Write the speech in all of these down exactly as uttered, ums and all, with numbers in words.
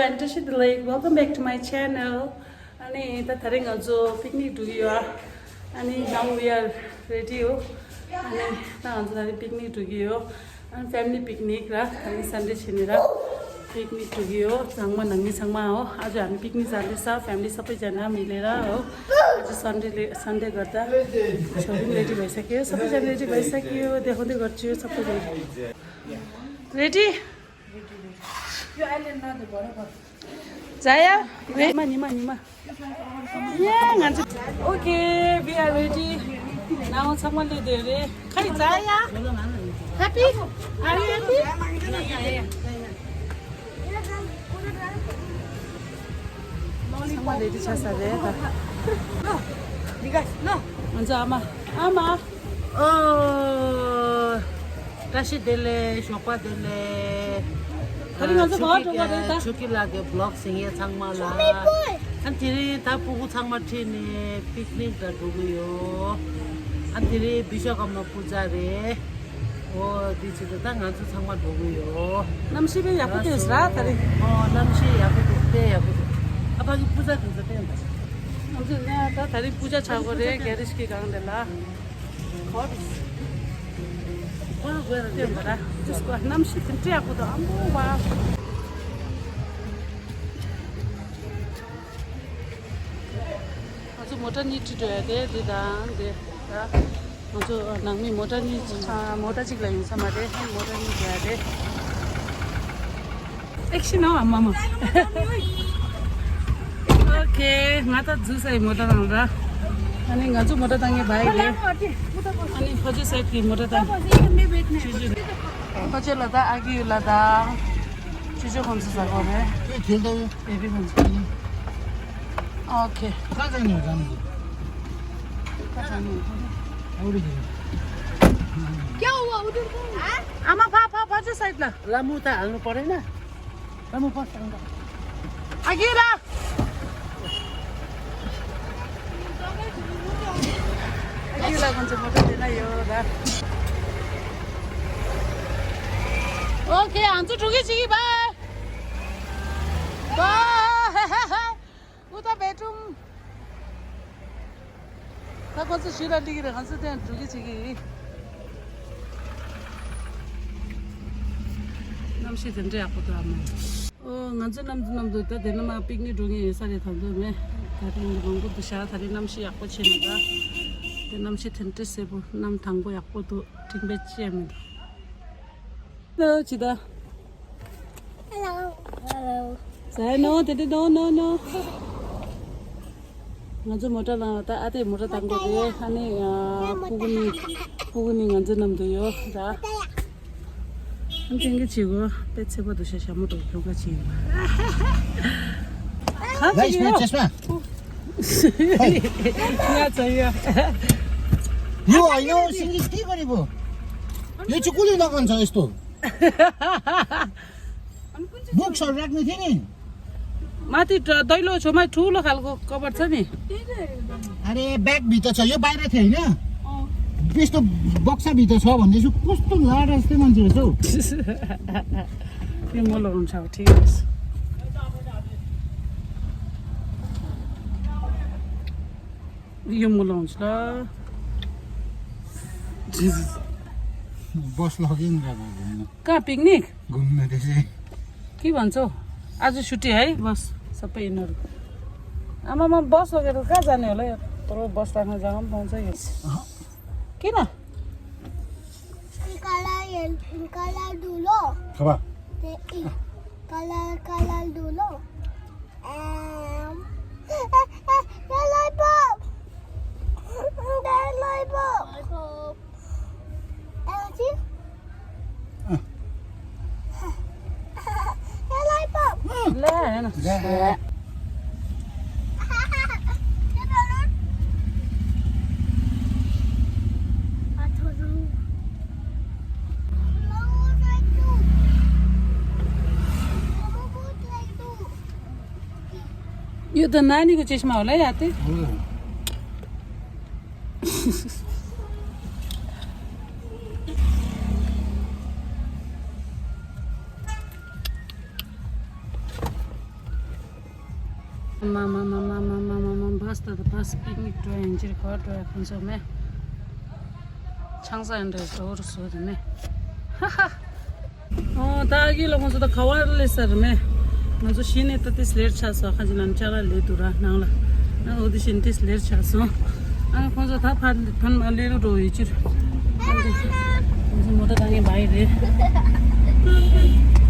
Fantasy the Lake, welcome back to my channel. ཨ་ནི་ད་དེ་རིང་ང་ཚོ་པིག་ནིག་འགྲོ་གི་ཡོད། ཨ་ནི་now we are ready ཡོད། ཨ་ནི་ད་ང་ཚོ་དེ་རིང་པིག་ནིག་འགྲོ་གི་ཡོད། ཨ་ནི་ཕེ་མི་ལི་པིག་ནིག་ར། ཨ་ནི་སན་ཌེ་བྱས་ནས་ར་པིག་ནིག་འགྲོ་གི་ཡོད། ཚང་མ་ནང་མི་ཚང་མའོ། आज हामी पिकनिक जाँदैछ। फ्यामिली सबैजना मिलेर हो। आज सन्डे, सन्डे गर्दा छोरी पनि रेडी भइसक्यो, सबैजना रेडी भइसक्यो। देखाउँदै गर्छु सबैजना। रेडी? जाया? रे? निमा, निमा, निमा। या, ང་ཚོ། Okay, we are ready. Now ཚང་མ་སླེབས་བསྡད་རེད། ཁ་ཡི་ཛ་ཡ། Happy? Are you happy? ཚང་མ་ready ཆགས་ཚར་རེད་ད། ང་ཚོ་ཨ་མ། ཨ་མ། ཨོ། བཀྲ་ཤིས་བདེ་ལེགས། ཞོགས་པ་བདེ་ལེགས། ད་རིང་ང་ཚོ་ག་པར་འགྲོ་གི་རེད་ད། ཆོས་སྐྱིད་ལགས་ཀྱི་བི་ལོག་གཟིགས་མཁན་ཚང་མ་ལ། ཨ་དེ་རིང་ད་ཕྲུ་གུ་ཚང་མ་ཁྲིད་ནས་པིག་ནིག་ལ་འགྲོ་གི་ཡོད། ཨ་དེ་རིང་བི་ཤྭ་ཀརྨ་པུ་ཛ་རེད། ཨོ་དེ་བྱས་ད་ད་ང་ཚོ་ཚང་མ་འགྲོ་གི་ཡོད། གནམ་གཤིས་དཔེ་ཡག་པོ་ཐོན་སོང་ར་ད་རིང་། ཨོ་གནམ་གཤིས་ཡག་པོ་འདུག་དཔེ་ཡག་པོ་འདུག་ཨ་ཕ་གི་པུ་ཛ་དེ་ཚོ་བསྟན་ད། ང་ཚོ་ནས་ད་ད་རིང་པུ་ཛ་བྱ་དགོས་རེད། གྷ་རེཇ་གི་སྒང་དེ་ལ། ཁོ་རེ། ཁོ་རེ་དགོས་རེད། དེ་མ་ར། དེ་སྐོར་གནམ་གཤིས་དེ་འདྲ་ཡག་པོ་འདུག་ཨ་མོ་ཝའོ། ང་ཚོ་མོ་ཊ་གཉིས་ཁྲིད་འགྲོ་ཡ་དེ་དེ་དང་དེ་ད། ང་ཚོ་ནང་མི་མོ་ཊ་གཉིས་ཨ་མོ་ཊ་གཅིག་ལ་ཡོང་ས་མ་རེད། མོ་ཊ་གཉིས་འགྲོ་ཡ་རེད། ཨེག་ཤི་ན་ཨ་མ་མ། ཨོ་ཁེ། ང་ད་འཛུལ་ས་ཡི་མོ་ཊ་ནང་ར། ཨ་ནི་ང་ཚོ་མོ་ཊ་བཏང་ངེས་བ་ཡི་རེད། ཨ་ནི་ཕ་ཆོས་སའིཌ་གི་མོ་ཊ་བཏང་། ཕ་ཆོས་ལ་ད་ཨ་གི་ཡུལ་ལ་ད། ཅོ་ཅོ་ཁོང་ཚོ་ཟ་གོ་རེད། ཨེ་ཁྱེད་ལྟ་བུ། ཨེ་བི་ཁོང་ཚོ། ཨོ་ཁེ། ཁ་ཚང་ནས་རང་གི། ཁ་ཚང་ནས། ཨོ་རི་གི། क्या हुआ उधर को? आमा, पा, पा, पा, जो साइड ला। लामु त हाल्नु परेन। लामु पर्छ अन्त। अघि ला। अघि ला भन्छ, म त थिएन यो दा। ओके, हान्छु ठुकी छिकी, बाई। बाई। उता बेडरुम। ད་ཁོ་ཚོ་ཞུ་ལ་འགྲིག་གི་རེད། ང་ཚོ་དེ་ཡང་འགྲོ་གི་བྱེད་ཀྱི་ཡིན། གནམ་གཤིས་དེ་འདྲ་ཡག་པོ་འདུག་ཨ་མ། ཨོ་ང་ཚོ་གནམ་དུ་གནམ་དུ་ད་དེ་ན་མ་པིག་ནིག་འགྲོ་མཁན་ཡོད་ས་རེད། ད་འདོད་མེད། ད་རིང་མང་པོ་འདུག་ཤག་ད་རིང་གནམ་གཤིས་ཡག་པོ་བྱས་ནས་ད། དེ་གནམ་གཤིས་དེ་འདྲ་གསལ་པོ། གནམ་དྭངས་པོ་ཡག་པོ་འདུག་སྤྲིན་པ་ཅི་ཡང་མི་འདུག Hello ཅི་ད། Hello. Hello. Say no, daddy, no, no, no. ང་ཚོ་མོ་ཊ་ལངས་ད། ཨ་ཏེ་མོ་ཊ་བཏང་དགོས་རེད། ཨ་ནི་ཨ་ཕྲུ་གུ་གཉིས། ཕྲུ་གུ་གཉིས་ང་ཚོ་མཉམ་དུ་ཡོད་ར། ཨ་ནི་ཅན་གྱི་བྱེད་སྒོ་དཔེ་ཚེ་པ་འདུག་ཤ་ཞྭ་མོ་འགྲོ་ཁྱོད་ཁ་ཕྱིན་ཡིན་པ། གང་ལ་ཅིག་ཡོད། ཅེས་མ། ང་ཚོ་ཡོད། यो होइन, सिङ्गी के गरेको? यो चाहिँ कसले लगाउँछ यस्तो? बुक सर राख्ने थियो नि। माथि दैलो छेउमा ठुलो खालको कभर छ नि। अरे, ब्यागभित्र छ, यो बाहिर थियो होइन? यस्तो बक्साभित्र छ भन्दैछु, कस्तो लाड जस्तै मान्छे रहेछ हौ। यो म लगाउनु छ, ठिकै छ। यो म लगाउँछु ल। बस लग्यो नि त घुम्न। कहाँ पिकनिक? घुम्न त्यसै। के भन्छौ? आज छुट्टी है बस सबै यिनीहरू। आमामा बस लगेर कहाँ जाने होला? यत्रो बस राख्ने जग्गा पनि पाउँछ यो। अहँ। किन? Color, color dulu. Apa? Color, color dulu. Em, eh, eh, eh, lollipop. Lollipop. Lollipop. Eh, sih? Eh, lollipop. ल, हेर न। ल। यो त नानीको चस्मा होला है, आते। हो। མ་མ་མ་མ་མ་མ་མ་མ་བྷ་སི་ད་ད་བྷ་སི་པིག་ནིག་འགྲོ་ཡིན་ཕྱིར་ག་པར་འགྲོ་ཡ་ཁོང་ཚོ་མེད། ཆང་ས་ཡིན་འདྲ་འགྲོ་རུ་བཟོ་དེ་མེད། ཧ་ཧ། ཨོ་ད་ཨ་གི་ལ་ཁོང་ཚོ་ད་ག་བར་སླེབས་ས་རེད་མེད། ང་ཚོ་གཞི་ནས་ད་ཏིས་ལེར་ཆགས་སོང་། ཁ་ཅིག་ལ་ཅ་ལག་ལས་འདུག་ར་ནང་ལ། ཨ་འོ་དེ་བཞིན་ཏིས་ལེར་ཆགས་སོང་། ཨ་ཁོང་ཚོ་ད་ཕར་ཕན་མ་ལེ་རུ་འགྲོ་ཡོད་ཅིར། ཁོང་ཚོ་མོ་ཊ་བཏང་མཁན་བ་ཡི་རེད།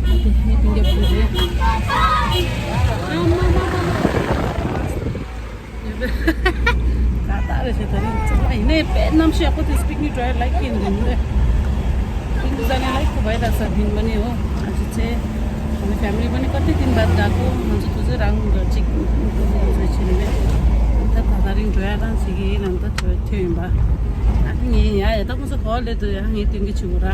ཨ་དེ་ཧེ་ཏིང་རྒྱབ་ཀྱི་རེད། ཨ་མ་མ་མ་མ། ཡོད་པས། ཁ་བཏགས་རེ་བྱས་ད་རིང་ཚང་མ་ཡིན་ནའི་དཔེ་གནམ་གཤིས་ཡག་པོ་དེ་སི་པིག་ནིག་འགྲོ་ཡ་ལའིག་ཡིན་དེ་མི་འདུག་ཁྱེད་ཚོ་ནས་ལའིག་ཏུ་བས་ད་ས་ཕིན་མ་ནི་འོ་ང་ཚོ་ཚེ་ང་ཚོ་ཕེ་མི་ལི་མ་ནི་ཀ་ཏི་ཏིན་བ་ད་གོ་ང་ཚོ་དུ་ཚོད་རང་འགྲོ་གཅིག་ང་ཚོ་ཆེ་ནི་མེད། ད་ད་ད་རིང་འགྲོ་ཡ་རང་ཞིག་ཡིན་ནམ་ད་ཚོད་ཐོས་ཡིན་པ། ཨ་ཏི་ངས་ཡ་ཡ་ད་ཁོང་ཚོ་གོ་ལེ་དུ་ཡ་ངས་སྟོན་གི་བྱུང་ར།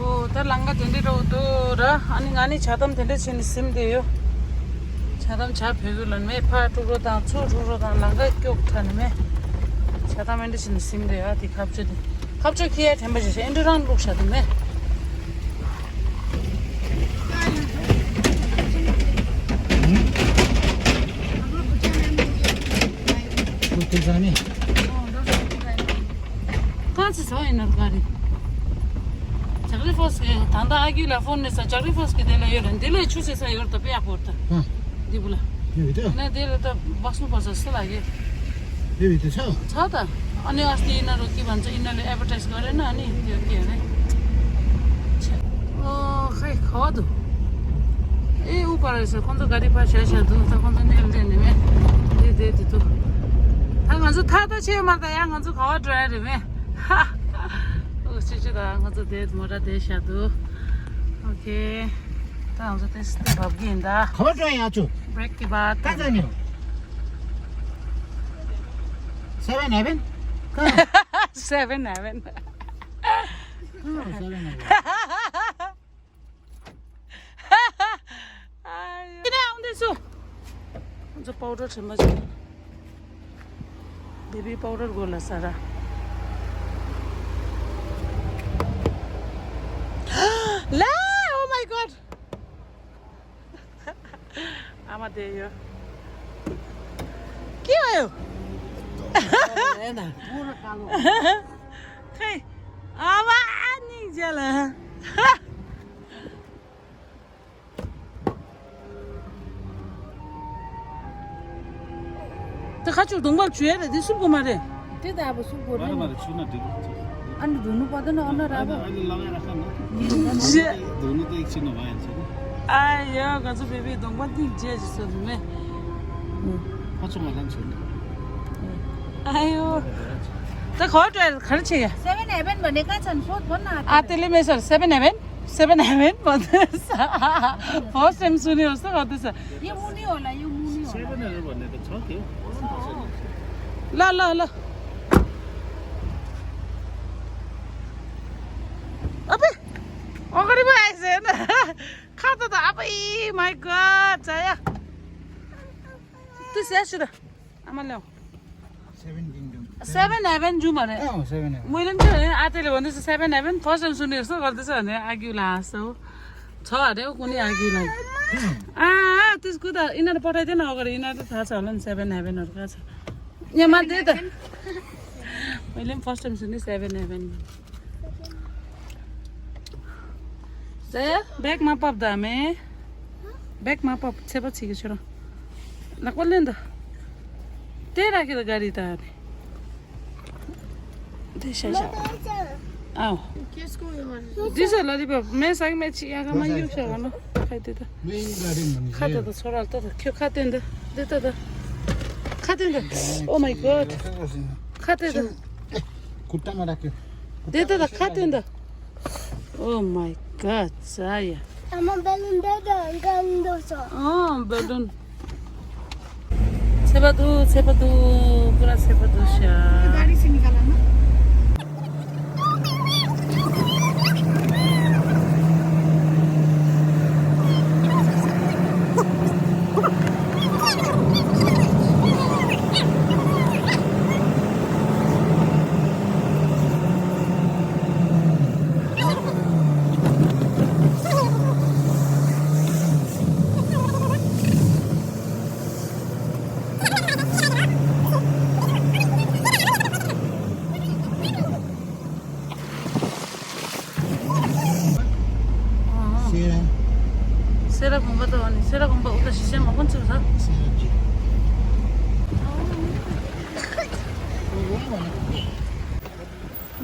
ཨོ་ད་ལམ་ཁ་དེ་འདྲ་འགྲོ་འདུག་ར། ཨ་ནི་ང་ནི་ཇ་དམ་དེ་འདྲ་བྱས་ནས་སིམ་བསྡད་ཡོད། ཇ་དམ་ཇ་བོད་ཀྱི་ལོན་མེད་ཕར་དཀྲུག་རོ་དང་ཚུར་དཀྲུག་རོ་དང་ལམ་ཁ་སྐྱོག་ཁྲ་ནི་མེད། ཇ་དམ་ཨེ་འདྲ་བྱས་ནས་སིམ་བསྡད་ཡོད་དེ་ཁ་བཅུ་དེ། ཁ་བཅུ་ཁྱི་ཡ་དྲན་པ་བྱས་ཤག་ཨེ་འདྲ་རང་བླུགས་ཤག་དེ་མེད། ཁོ་དེ་ཟ་ནི། གང་ཚེ་ཟ་ཡིན་ནར་ག་རེད། ཇག་རི་ཕོ་སི་གི་ད་ལྟ་ཨ་ཁུ་ལ་ཕོན་ནས་ས་ཇག་རི་ཕོ་སི་གི་དེ་ལ་ཡོད་ར་འདི་ལས་ཆུ་ཚེ་ས་ཡོད་ད་པེ་ཡག་པོ་ད། ཧ། འདི་བུ་ལ། ཡོད་དེ། ན་དེ་ལ་ད་བག་སུ་བག་ས་སུ་ལ་གི། ཡོད་དེ་ཆ། ཆ་ད། ཨ་ནི་ཨ་སྟི་ཡིན་ན་རོ་ཀི་བན་ཚོ་ཡིན་ན་ལས་ཨེ་ཝར་ཊའིཛ་ག་རེ་ན་ཨ་ནི་དེ་ཡོད་ཀི་ཡོད་རེད། ཆ། ཨོ་ཧེ་ཁ་བ་འདུག་ཨེ་ཨུ་པ་ར་ས་ཁོང་ཚོ་ག་རི་ཕ་ཤ་ཤ་འདུག་ད་ཁོང་ཚོ་ནེལ་དེ་ནི་མེད། དེ་དེ་དེ་དུ། ད་ང་ཚོ་ཐག་ཐག་ཆེ་མ་ད་ཡང་ང་ཚོ་ག་བ་འགྲོ་ཡ་རེད་མེད། ཧ། ཨོ་ཆུ་ཆུ་ད་ང་ཚོ་དེ་མོ་ར་དེ་ཤ་འདུག་ཨོ་ཁེ། ད་ང་ཚོ་དེ་སི་ཏི་བབ་གི་ཡིན་ད། ཁ་བ་འགྲོ་ཡ་ཆུ། བྷེ་རེག་གི་བ་ད། ད་ད་ནི། སེ་བེན་ཧེ་བེན། སེ་བེན་ཧེ་བེན། སེ་བེན་ཧེ་བེན། ཨ་ཡ། ཁྱེད་རང་འདི་ཚོ། ང་ཚོ་པའུ་ཌར་དྲན་པ་བྱུང་། བེ་བི་པའུ་ཌར་དགོས་ལ་ས་ར། ལ། Oh my God. ཨ་མ་དེ་ཡོད། ཀི་ཡོད་ཡོད། ཧེ། ཨ་མ་ཨ་ནི་ཇ་ལ། དེ་ཁ་ཆུ་གདོང་པར་བྱུ་ཡ་རེད་དེ་སུབ་གོ་མ་རེད། དེ་ད་བ་སུབ་གོ་རེད། མ་རེད་མ་རེད་ཆུ་ན་འགྲིག་གི། ཨ་ནི་དུ་ནུ་པ་དེ་ན་ཨ་ན་ར་བ། ཨ་ནི་ལ་ང་ར་ཁ་ན། ཇེ། དུ་ནུ་དེ་ཆི་ན་བ་ཡ་ཆི་ན། ཨ་ཡ་ང་ཚོ་བེ་བི་གདོང་པ་ཏིག་ཇེ་ཇི་སོ་རུ་མེ། ཁ་ཆུ་མ་ལན་ཆུ་ན། ཨ་ཡོ། ད་གོ་ཏྲ་གར་ཆེ་ཡ། སེ་བེན་ཨེ་བེན་བ་ནེ་ཀ་ཚན་ཕོད་བ་ན། ཨ་ཏེ་ལེ་མེ་སར་སེ་བེན་ཨེ་བེན། Seven Heaven, what is? First time सुने हो उसको, what is? ये मुनी वाला, ये मुनी वाला। सेवन हेवन भन्ने त छ त्यो। ल ल ल। अबे, अगाडि पो आएछ हेर्न। खाता त अब, ए my God, जाया। त्यो स्याहार सुरु। आमा ल्याऊ। Seven Kingdom। Seven Heaven जाउँ अरे। अँ, Seven Heaven। मैले पनि त्यो भने आत्याले भन्दैछ Seven Heaven, first time सुने जस्तो गर्दैछ भने आर्ग्यु लाग्छ हो। छ अरे हो कुनै आर्ग्यु लाग्यो। अँ, अँ, त्यसको त यिनीहरू पठाइदिएन अगाडि, यिनीहरू त थाहा छ होला नि Seven Heavenहरू कहाँ छ। यहाँ मा त्यही त। मैले पनि first time सुने Seven Heaven। जया, ब्यागमा पप दामे। ब्यागमा पप, छेपा छिके छोरा। नकोले त। त्यही राखेर गाडी त आने। त्यसै छ। आऊ। त्यसको उयो गर्नु। दिस ललिपप, मे साइड मे छि यागा मा यु छ गर्नु। खाइ दे त। मेन गार्डन भन्ने छ। खा त छोरा त त। के खा त। दे त त। खा त। Oh my God। खा त। खुट्टामा राख्यो। दे त त खा त। Oh my God, जाया। आमा बेलुन दे दो, गन्दो छ। अँ, बेलुन। सेपा दु, सेपा दु, पुरा सेपा दु स्या। गाडी से निकाला ना।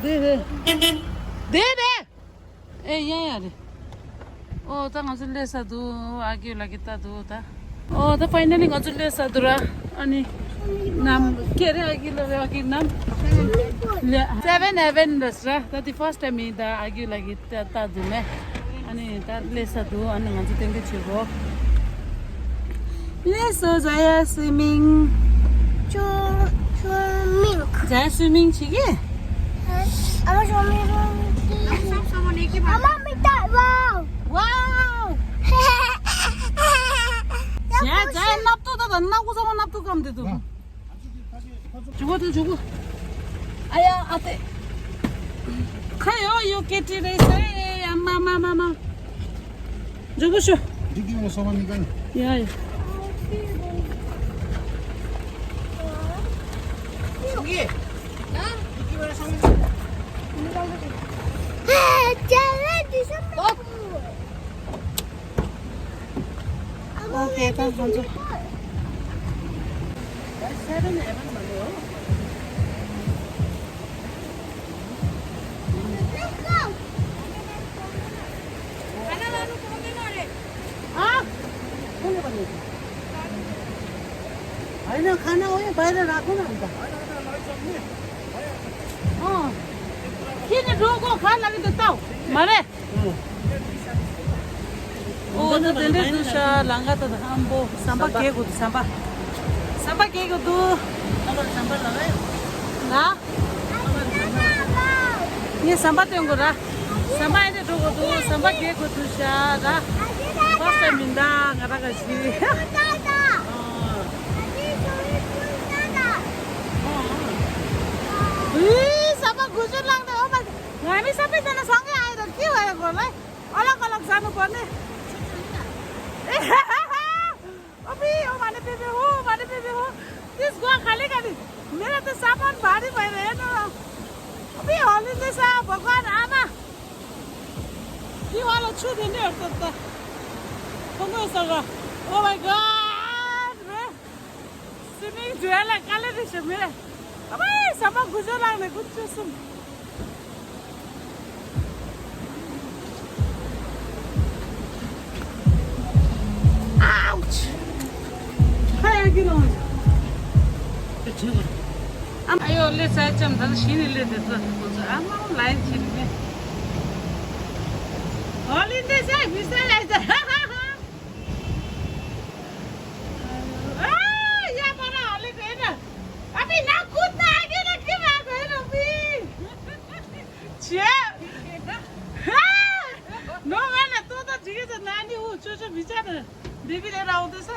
དེ་རེད། དེ་རེད། ཨེ་ཡ་ཡ་རེད། ཨོ་ད་ང་ཚོ་སླེབས་ས་འདུག་ཨ་ཀིའུ་ལགས་ཀྱིས་ལྟ་འདུག་ད། ཨོ་ད་ཕའི་ནལ་ལི་ང་ཚོ་སླེབས་ས་འདུག་ར། ཨ་ནི། ནམ་ཁྱེད་རེ་ཨ་ཀིའུ་ལགས་རེ་ཨ་ཀིའུ་ནམ། སེ་བེན་ཨེ་ཝེན་རེད་ར། ད་དེ་ཕར་སི་ཊི་ཊེམ་ཡིན། ད་ཨ་ཀིའུ་ལགས་ཀྱིས་ལྟ་ལྟ་འདུག་མེ། ཨ་ནི་ད་སླེབས་ས་འདུག་ཨ་ནི་ང་ཚོ་ཏན་ཏན་བྱེད་དགོས། སླེབས་སོ། ཛ་ཡ་སུའི་མིང་། ཅུང་ཅུང་མིང་། ཛ་ཡ་སུའི་མིང་བྱེད་ཀྱི། ཨ་མ་ཅུང་མིང་། ཨ་མ་མི་ལྟ་བའོ། ཝའོ། ཛ་ཛ་ཡ་སྣབས་ཏོ་ད་ད་སྣ་ཁུ་ཚང་མ་སྣབས་ཏོ་སྐམ་བསྡད་འདུག་འཇུག་གོ་དེ་འཇུག་གོ། ཨ་ཡ་ཨ་ཏེ། ཁ་ཡོ་ཡོ་ཀེ་ཏི་རེད་ཟེར། ཨ་མ་མ་མ་མ། འཇུག་གོ་ཤོ། འདི་གི་ཡོང་སོ་མ་མི་ག་ནི། ཡ་ཡ། འཇུག་གི། ཨ། འདི་གི་ཡོང་སོ་མ་མི་ག་ནི། ཨ་ཅག་ལ་འདི་སོ་མ། ཨོ་ཁེ། ད་ང་ཚོ་སེ་བེན་ཨེ་ཝེན་མ་ལོ། ཨ། ཁོང་ལ་བ་ནི། ཨ་ཡིན་ན་ཁ་ན་འོ་ཡ་བ་ཡ་ར་ཁོ་ན་འདྲ། ཨ། ཁྱེད་ནི་འགྲོ་གོ་ཁ་ལ་གི་འདི་ལྟའོ། མ་རེད། ཨོ་ད་དེ་འདྲས་འདུག་ཤ། ལང་ཀ་ད་ད་ཧམ་པོ་ཟམ་པ་གས་དགོས་འདུག་ཟམ་པ། ཟམ་པ་གས་དགོས་འདུག་ཨ་ལ་ཟམ་པ་ལ་ལ་ཡོད། ལ། ངས་ཟམ་པ་སྟོན་དགོས་ར། ཟམ་པ་ཨེ་འདྲས་འགྲོ་དགོས་འདུག་ཟམ་པ་གས་དགོས་འདུག་ཤ་ར། ཕར་སི་ཊི་ཊེམ་མིན་ད་ང་ར་ག་ཞིག་ཨུའི་ཟམ་པ་དགུ་ཅུ་ལངས་ཏེ། ཨོ་མའི་གྷོཌ། ང་མི་ས་པེ་ཟ་ན་སང་གེ་ཨ་ཡ་ད་ཀི་བ་ཡ་གོ་ལེ། ཨོ་ལ་གོ་ལ་ཟ་ནུ་གོ་ནེ། ཨོ་མི། ཨོ་མ་ནེ་པེ་པེ་ཧོ། མ་ནེ་པེ་པེ་ཧོ། This Goa ཁ་ལི་ཁ་ལི། མེ་ར་ཏེ་ས་པན་བ་རི་བ་རེ་ནོ། ཨོ་མི། ཨོ་ལི་ནེ་ས་བ་ག་ན་མ། ཁྱི་བ་ལ་ཆུ་དེ་འདྲ་ཡོད་ད་ད། ཁོ་མོས་ས་ར། Oh my God རེད། སི་མིང་ཇུ་ལ་དཀའ་ལས་རེད་ཤི་མེད། ཨ་མ་ཡེ་ཟམ་པ་དགུ་ཅུ་ལངས་ནས་དགུ་བཅུ་གསུམ། Ouch! ཁ་ཡང་གི་ལོང་། ཨ་ཡོ་ལེ་ས་ཅམ་ད་ཤི་ནི་ལེ་དེ་ཚོ་ཁོ་ཚོ་ཨ་མ་ལའིན་ཁྱེར་ནི། ཨོ་ལིན་དེ་ས་མི་ས་ལ་ས། ཨ་ཡ་པ་ར་ཨ་ལེ་དེ་ན། ཨ་པི་ན་ཁུ་ན་གི་ན་གི་ན་གི་ན་པི། ཆེ། ནོ་ང་ན་ཏོ་ཏོ་ཅི་གི་ས་ན་ནི་ཧུ་ཅོ་ཅོ་མི་ཆ་ན་དེ་བི་ལེ་ར་འོ་དེ་ས།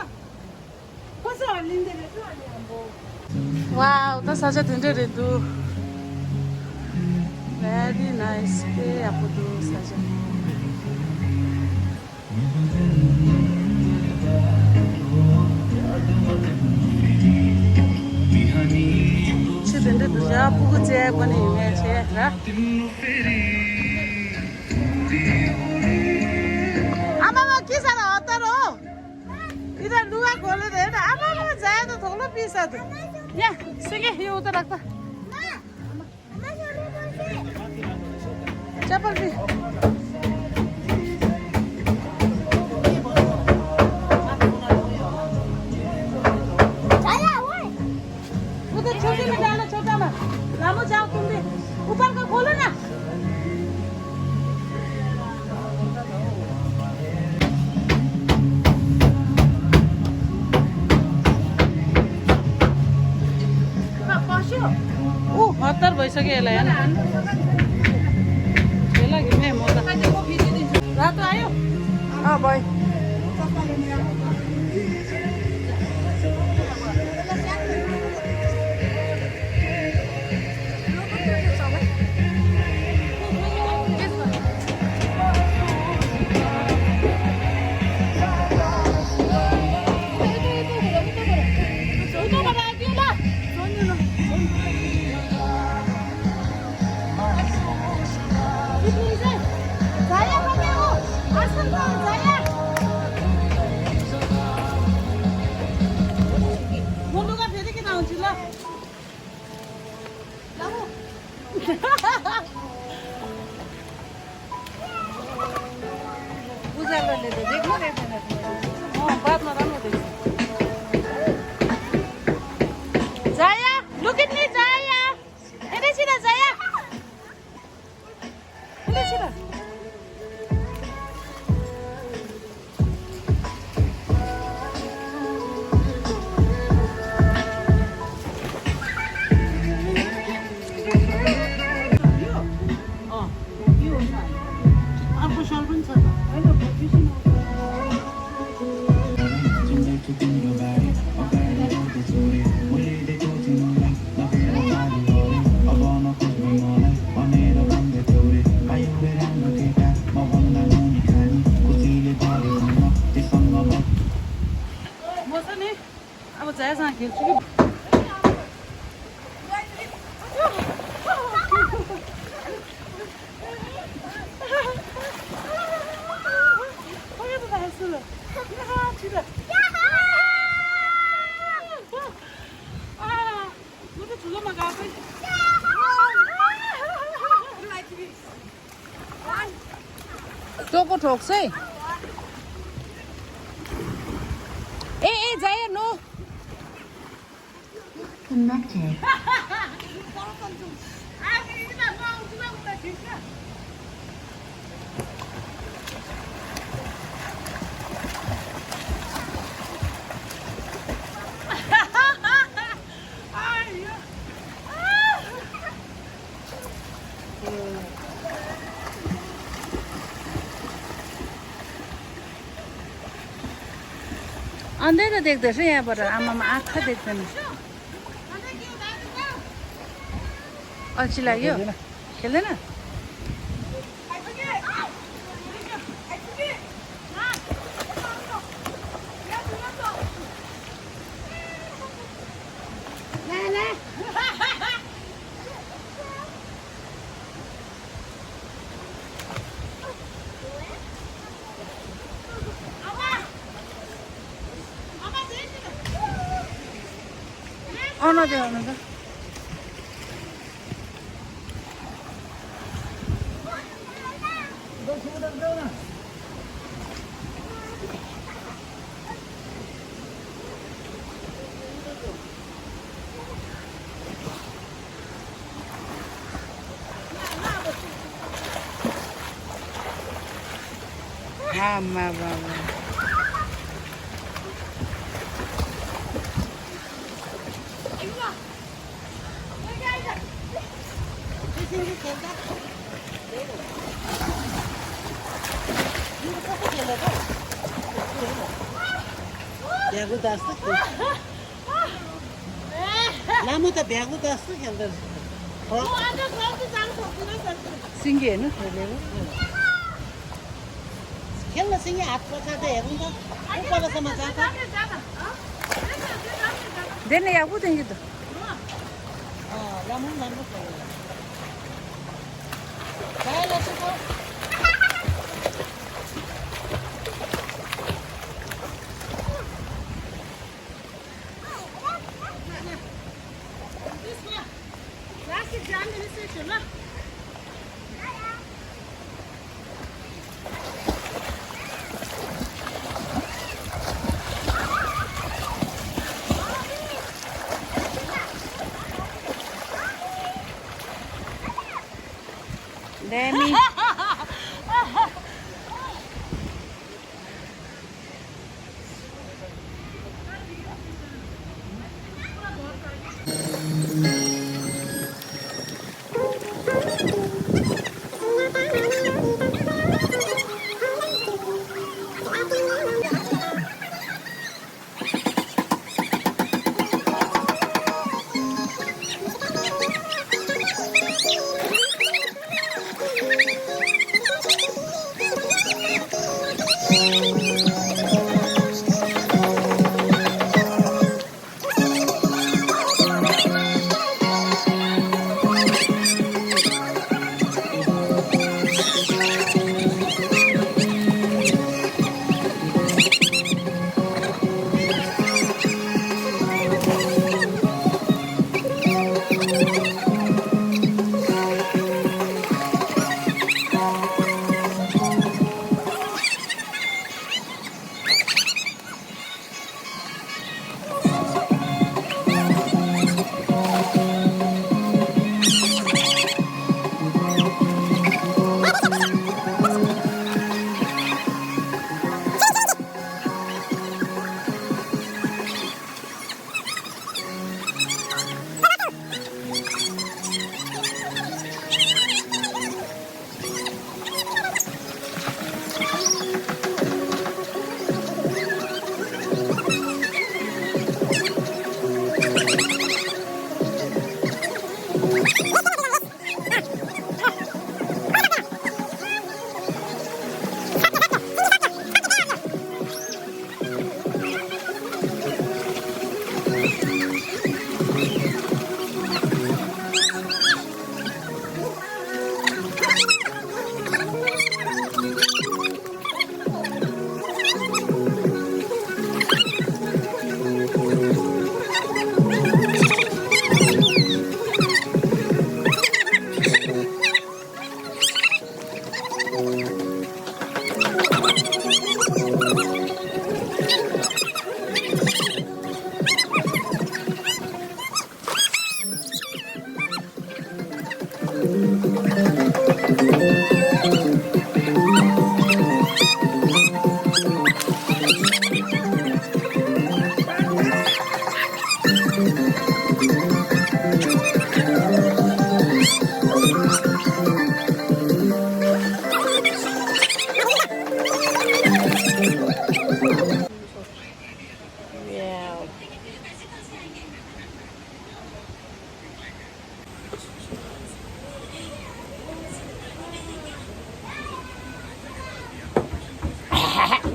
ཁོ་ས་ལིན་དེ་རེ་ཏོ་ཨ་ནི་ཨམ་བོ། Wow ད་ས་ཆ་དེ་འདྲ་རེད་འདུག Very nice དཔེ་ཡག་པོ་འདུག་ས་ཆ། ཆུ་དེ་འདྲ་འདུག་ཤ། ཕྲུ་གུ་བཙལ་དགོས་ནི་ཡོད་ངེས་བྱས་ར། ཨ་མ་མ་ཁི་ས་ར་ཨ་ཏ་རོ། ཨི་ར་ལུ་བ་གོ་ལེ་རེད་ཨ་མ་མ་ཛ་ཡ་ད་དོག་ལོ་པི་ས་དུ། ཡ་སེ་གེ་ཧི་ཨུ་ཏ་རག་ཏ། ཅ་པར་རི། वो तो छोटे में डालो, छोटा में। रामू जाओ तुम भी। ऊपर का खोलो ना। ऊ हतार भइसक्यो यसलाई, होइन? यसलाई घिम्ने म त। रातो आयो? अँ, भयो। अँ, बादमा राम्रो देख्छ। जाया, look at me, जाया। हेर्दै छिरा, जाया। हेर्दै छिरा। अँ। अर्को सल पनि छ त। म छ नि, अब जायसँग खेल्छु कि। चोको ठोक्छ है। ए, ए, जाया, नो। Connected. अंधेरा देख्दैछ यहाँबाट, आमामा आँखा देख्दैन। अल्छी लाग्यो? खेल्दैन? आउन दे, आउन दे। आमा बाबा। ལ་མོ་ད་བེག་ལོ་ད་སུ་ཁྱེར་འདི། ཧོ། སིང་གེ་ནི་ཧེ་ལེ་བོ། ཁྱེར་ལ་སིང་གེ་ཨ་ཁོ་ཁ་དེ་ཡག་པོ་འདུག་ཨུ་པ་ལ་ས་མ་ཙ་ཁ། འདི་ནི་ཡག་པོ་ཐོན་གྱི་འདུག་ཨ། ལ་མོ་ལ་མོ་ཁོ་ལ། ད་ལ་སུ་ཁོ། Demi.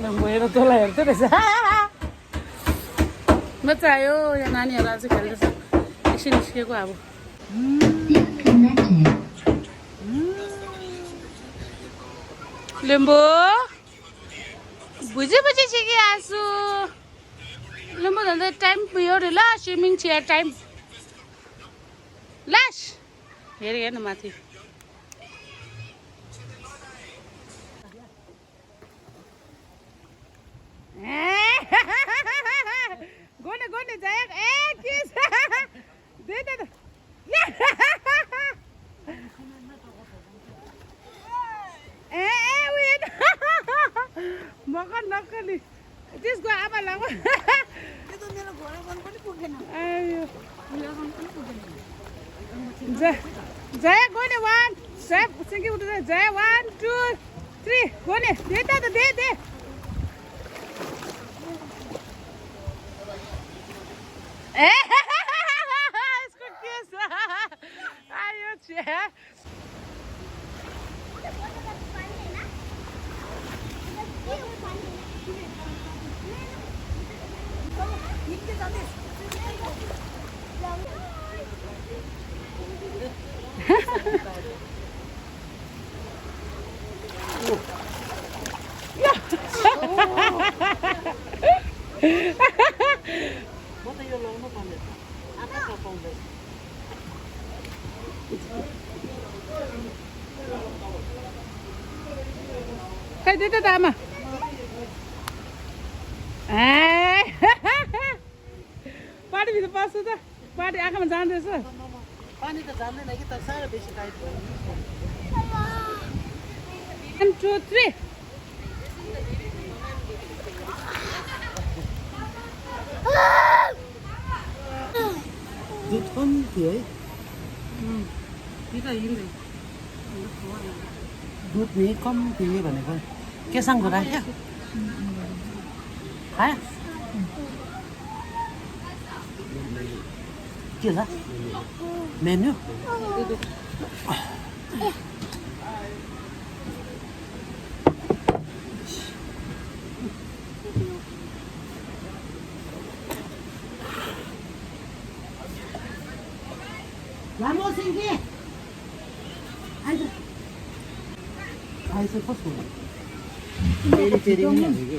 नम्बोएर तँलाई हेर्दै रहेछ। म चाहिँ आयो यहाँ नानीहरू आज खेल्दैछ। एकछिन निस्केको अब। लिम्बू, बुझी बुझी छिकी आसु। लिम्बू झन्डै टाइम भयो अरे ल, स्विमिङ चिया टाइम। लास हेर हेर्नु माथि। गोने गोने जायक ए के छ? दे दे दे। ए ए उयो। मकर नक्कली। त्यसको आमा लामो। त्यो त मेरो घोडा गर्नु पनि पुगेन। आयो। घोडा गर्नु पनि पुगेन। जय, जय गोने वान। जय सिङ्गी उठ्नु जय वान टू थ्री। गोने दे त दे दे। ए, यसको के छ? आयो छ्या। म त यो लाउनु पर्ने छ। आँखा नपाउँदै। खै, दे त, त आमा। ए। पार्टीभित्र पस्छु त। पार्टी आँखामा जाँदैछ। पानी त जान्दैन कि, तर साह्रो बेसी टाइट भयो। One, two, three. दुध कम्ती है। दुध नि कम्ती भनेको। केसँग कुरा? खायो? के होला? मेन्यु? लामो सिङ्गे। आइज। आइज कस्तो? फेरि फेरि पनि भनेको।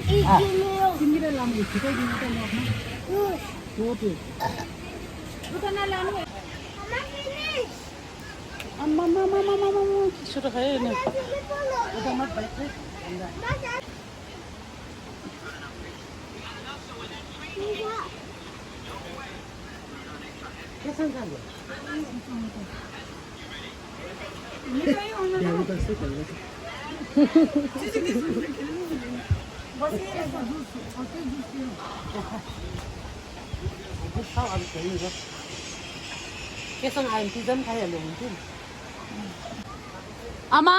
सिङ्गे र लामो छिटो दिनु त म। हो त्यो। उता नलानु। आम्मामामामामामा, के छोटो खायो नि। उता मत भाइ, खोइ। केसँग आयो भने पिज्जा पनि खाइहाल्यो हुन्थ्यो नि। आमा।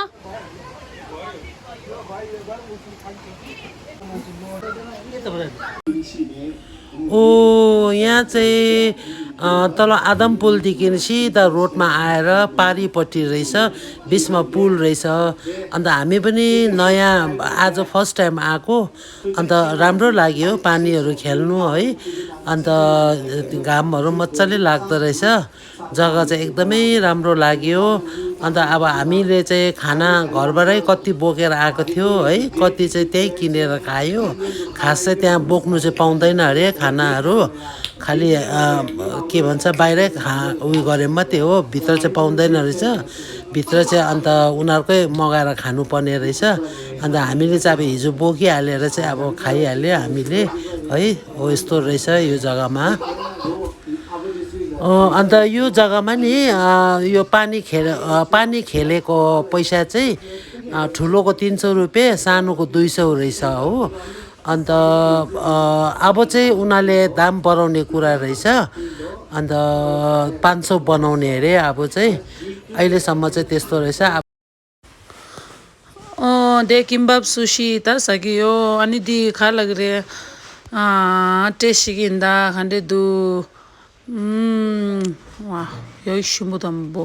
ओ, यहाँ चाहिँ, अ, तल आदम पुलदेखि सिधा रोडमा आएर पारिपट्टि रहेछ, बिचमा पुल रहेछ। अन्त हामी पनि नयाँ, आज फर्स्ट टाइम आएको, अन्त राम्रो लाग्यो पानीहरू खेल्नु है। अन्त घामहरू मजाले लाग्दो रहेछ। जग्गा चाहिँ एकदमै राम्रो लाग्यो। अन्त अब हामीले चाहिँ खाना घरबाटै कति बोकेर आएको थियो है, कति चाहिँ त्यहीँ किनेर खायो। खास चाहिँ त्यहाँ बोक्नु चाहिँ पाउँदैन अरे खानाहरू, खालि अ, के भन्छ, बाहिरै खा उयो गरे मात्रै हो, भित्र चाहिँ पाउँदैन रहेछ। भित्र चाहिँ अन्त उनीहरूकै मगाएर खानुपर्ने रहेछ। अन्त हामीले चाहिँ अब हिजो बोकिहालेर चाहिँ अब खाइहाल्यो हामीले है। हो, यस्तो रहेछ यो जग्गामा। अ, अन्त यो जग्गामा नि अ, यो पानी खेल अ, पानी खेलेको पैसा चाहिँ अ, ठुलोको तिन सौ रुपियाँ, सानोको दुई सौ रहेछ हो। अन्त अ, अब चाहिँ उनीहरूले दाम बढाउने कुरा रहेछ। अन्त पाँच सौ बनाउने अरे अब चाहिँ। अहिलेसम्म चाहिँ त्यस्तो रहेछ। अब अँ, दे किम्बाप सुसी त सकियो। अनि दि खा लग रे। अँ, टेस्टी किन्दा खण्डे दु। उम्, वा, यो शिमु तम्बो।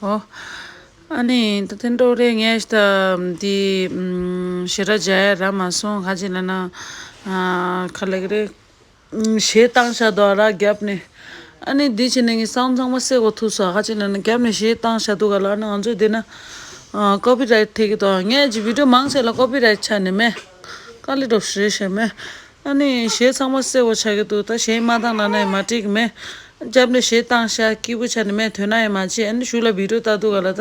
हो। अनि त तेन डोरे ङेस त दि, उम्, शेरा जाय रामा सो खाजिन न, अँ, खा लग रे। ཞེས་བཏང་བཞག་འདུག་ར་རྒྱབ་ནས། ཨ་ནི་འདི་བྱས་ནས་ངས་སའུན་ཚང་མ་བསད་གོ་ཐུག་སོང་། ཧ་ཅི་ན་ན་རྒྱབ་ནས་ཞེས་བཏང་བཞག་འདུག་ག་ལ། ཨ་ནི་ང་ཚོས་བལྟས་ན་ཀོ་པི་རའེ་ཊི་ཐེབས་ཀྱི་འདུག་ངས་ཀྱི་བི་ཌིའོ་མང་ཆེ་ལ་ཀོ་པི་རའེ་ཊི་ཆགས་ནས་མེད། དཀའ་ལས་འགྲོ་ཞེས་བཤད་མེད། ཨ་ནི་ཞེས་ཚང་མ་བསད་གོ་ཆགས་ཀྱི་འདུག་ད་ཞེས་མ་བཏང་ན་ན་ཡང་མ་འགྲིག་གི་མེད། རྒྱབ་ནས་ཞེས་བཏང་བཞག་སྐྱིད་པོ་ཆགས་ནས་མེད། དོན་ན་ཡང་མ་བྱེད། ཨ་ནི་གཞུག་ལ་བི་ཌིའོ་ལྟ་འདུག་ག་ལ། ད་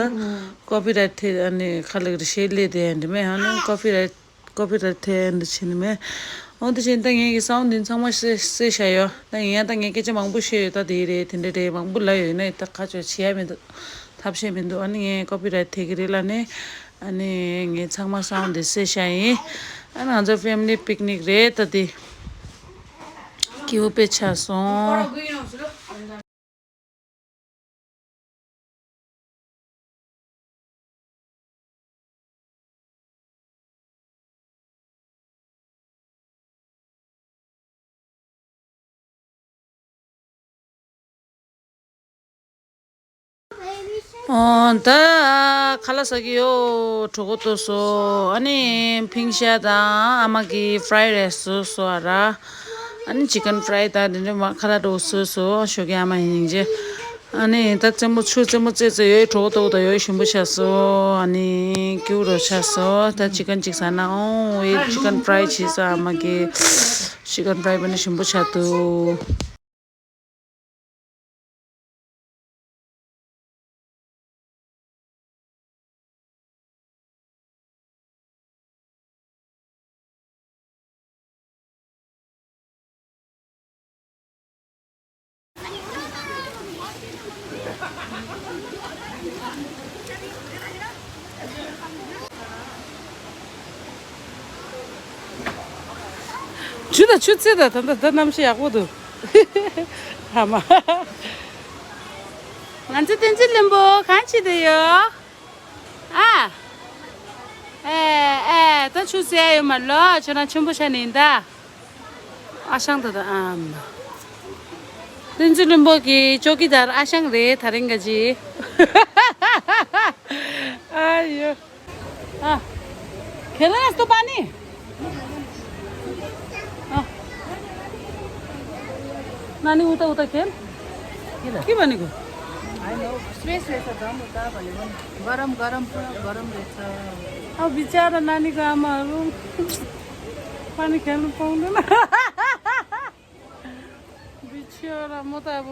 ཀོ་པི་རའེ་ཊི་ཐེབས། ཨ་ནི་ཁ་ལག་རེ་ཞེས་སླེབས་བསྡད་ཡ་འདི་མེད། ཨ་ནི་ཀོ་པི་རའེ་ཊི། ཀོ་པི་རའེ་ཊི་ཐེབས་འདི་བྱས་ནི་མེད། འོ་འདི་བྱས་ད་ངས་ཀྱི་སའུན་འདི་ཚང་མ་བསད་བསད་བཞག་ཡོད། ད་ཡིན་ཡང་ད་ངས་སྐད་ཆ་མང་པོ་བཤད་ཡོད། ད་དེ་རེད་དེ་འདྲ་རེད། མང་པོ་ལབ་ཡོད་ན་ད་ཁ་ཆོ་བྱེད་ཡ་མི་འདུག་ཐབས་ཤེས་མི་འདུག་ཨ་ནི་ངས་ཀོ་པི་རའེ་ཊི་ཐེབས་ཀྱི་རེད་ལབ་ནས། ཨ་ནི་ངས་ཚང་མ་སའུན་འདི་བསད་བཞག་ཡིན། ཨ་ནི་ང་ཚོ་ཕེ་མི་ལི་པིག་ནིག་རེད་ད་འདི། སྐྱིད་པོ་དཔེ་ཆགས་སོང་། ཨོ། ད་ཁ་ལག་ཟ་གི་ཡོད། གྲོད་ཁོག་ལྟོགས་སོང་། ཨ་ནི་ཕིང་ཤ་དང་ཨ་མ་གི་ཕ་རའེ་རའེ་སི་བཟོས་སོང་ཨ་ར། ཨ་ནི་ཅི་ཀན་ཕ་རའེ་དང་དེ་འདྲ་མ་ཁ་ལག་འདྲ་བོ་བཟོས་སོང་། ཞོགས་ཀས་ཨ་མ་ཡིན་ཅེ། ཨ་ནི་ད་རྩེད་མོ་ཆུ་རྩེད་མོ་རྩེ་རྩེ་ཡོད་གྲོད་ཁོག་ལྟོགས་ད་ཡོད་ཞིམ་པོ་ཆགས་སོང་། ཨ་ནི་སྐྱིད་པོ་རོ་ཆགས་སོང་། ད་ཅི་ཀན་ཅིག་ཟ་ན། ཨོ་ཨེ་ཅི་ཀན་ཕ་རའེ་བྱས་སོང་ཨ་མ་གི། ཅི་ཀན་ཕ་རའེ་པ་ནི་ཞིམ་པོ་ཆགས་འདུག་ཆུ་དང་ཆུ་ཚོད་དང་ད་ལྟ་ད་གནམ་གཤིས་ཡག་པོ་འདུག་ཨ་མ། ང་ཚོ་བསྟན་འཛིན་བློན་པོ་གང་བྱེད་དུ་ཡོད། ཨ། ཨེ་ཨེ། ད་ཆུ་ཟེར་ཡོད་མ་ལོ། ཁྱོད་རང་ཆེན་པོ་ཆགས་ནི་ཡིན་ད། ཨ་ཞང་ད་ད་ཨམ། བསྟན་འཛིན་བློན་པོ་གི་ཅོ་ཀི་དར་ཨ་ཞང་རེད་ད་རིང་ག་ཅི། ཨ་ཡོ། ཨ། खेलना है तो पानी। हाँ। नानी उता उता खेल। के भनेको? स्पेस रहेछ, दम उता भनेको नि। गरम गरम, पुरा गरम रहेछ। अब बिचरा नानीको आमाहरू पानी खेल्नु पाउँदैन। बिचरा, म त अब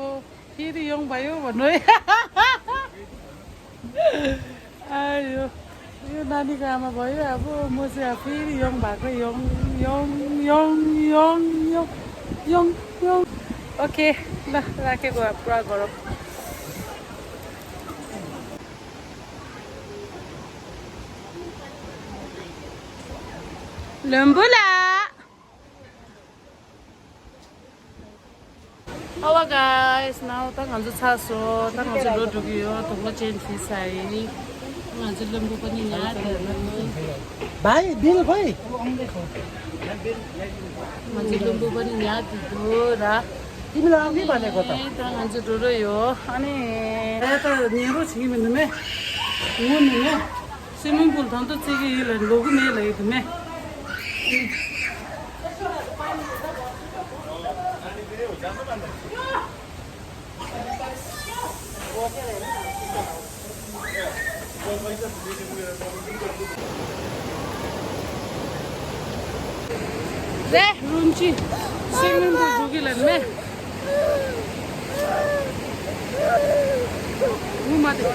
फेरि यङ भयो भन्नु है। आयो। यो नानीको आमा भयो, अब म चाहिँ अब फेरि यङ भएको। Young, young, young, young, young, young, young. Okay, ल, राखेको, अब पुरा गरम। लम्बुला। Hello guys, now ད་ང་ཚོ་ཚར་སོང་། ད་ང་ཚོ་ལོག་འགྲོ་གི་ཡོད། དུག་ལོག་ཅན་བྱས་ཚར་ཡིན། ང་ཚོ་བློན་པོ་པ་ནི་ཉལ་བསྡད་འདུག भाइ, बिल खोइ? ང་ཚོ་བློན་པོ་པ་ནི་ཉལ་བསྡད་འདུག་ར། तिमीलाई अघि भनेको त। ད་ང་ཚོ་འགྲོ་རོགས་ཡོད། ཨ་ནི། ད་ཉལ་རོགས་བྱེད་ཀྱི་མི་འདུག་མེ། ངུ་ནི་མེ། སུའི་མིང་པུལ་དང་དུ་བརྩི་གི་ཡིན་ལ་ལོག་གི་མེད་ལ་ཡིན་དུ་མེ། རེད། རུན་ཅི་སུའི་མིང་པུལ་འགྲོ་གི་ལ་མེ། ངུ་མ་དེ།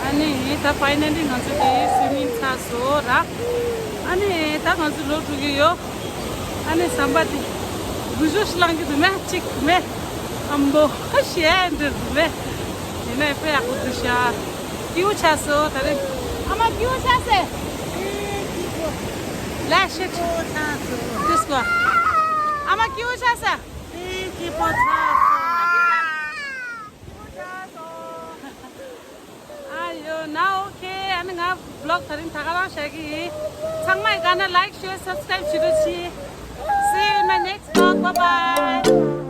ཨ་ནི་ད་ཕའི་ནལ་ལི་ང་ཚོ་དེ་སུའི་མིང་ཚར་སོང་ར། ཨ་ནི་ད་ང་ཚོ་ལོག་འགྲོ་གི་ཡོད། ཨ་ནི་ཟམ་པ་དེ་འགུལ་སྐྱོད་ཞིག་ལངས་ཀྱི་འདུག་མེ། གཅིག་མེ། ཨམ་བོ་ཤི་ཨེ་འདྲ་འདུག་མེ། ཡིན་ནའི་དཔེ་ཡག་པོ་འདུག་ཤག་སྐྱིད་པོ་ཆགས་སོང་ད་རེས། ཨ་མ་སྐྱིད་པོ་ཆགས་སོང་། ལ་ཤིཊ། ཏིས་གོ། ཨ་མ་སྐྱིད་པོ་ཆགས་སོང་། ཨ་ཡོ་ན་ཨོ་ཁེ། ཨ་ནི་ང་བི་ལོག་ད་རིང་ད་ག་རང་བཞག་གི་ཡིན། ཚང་མས་ག་ན་ལའིཀ་ཤེར་སབ་སི་ཀ་རའིབ་བྱེད་རོགས་གྱིས། See you in my next vlog. Bye bye.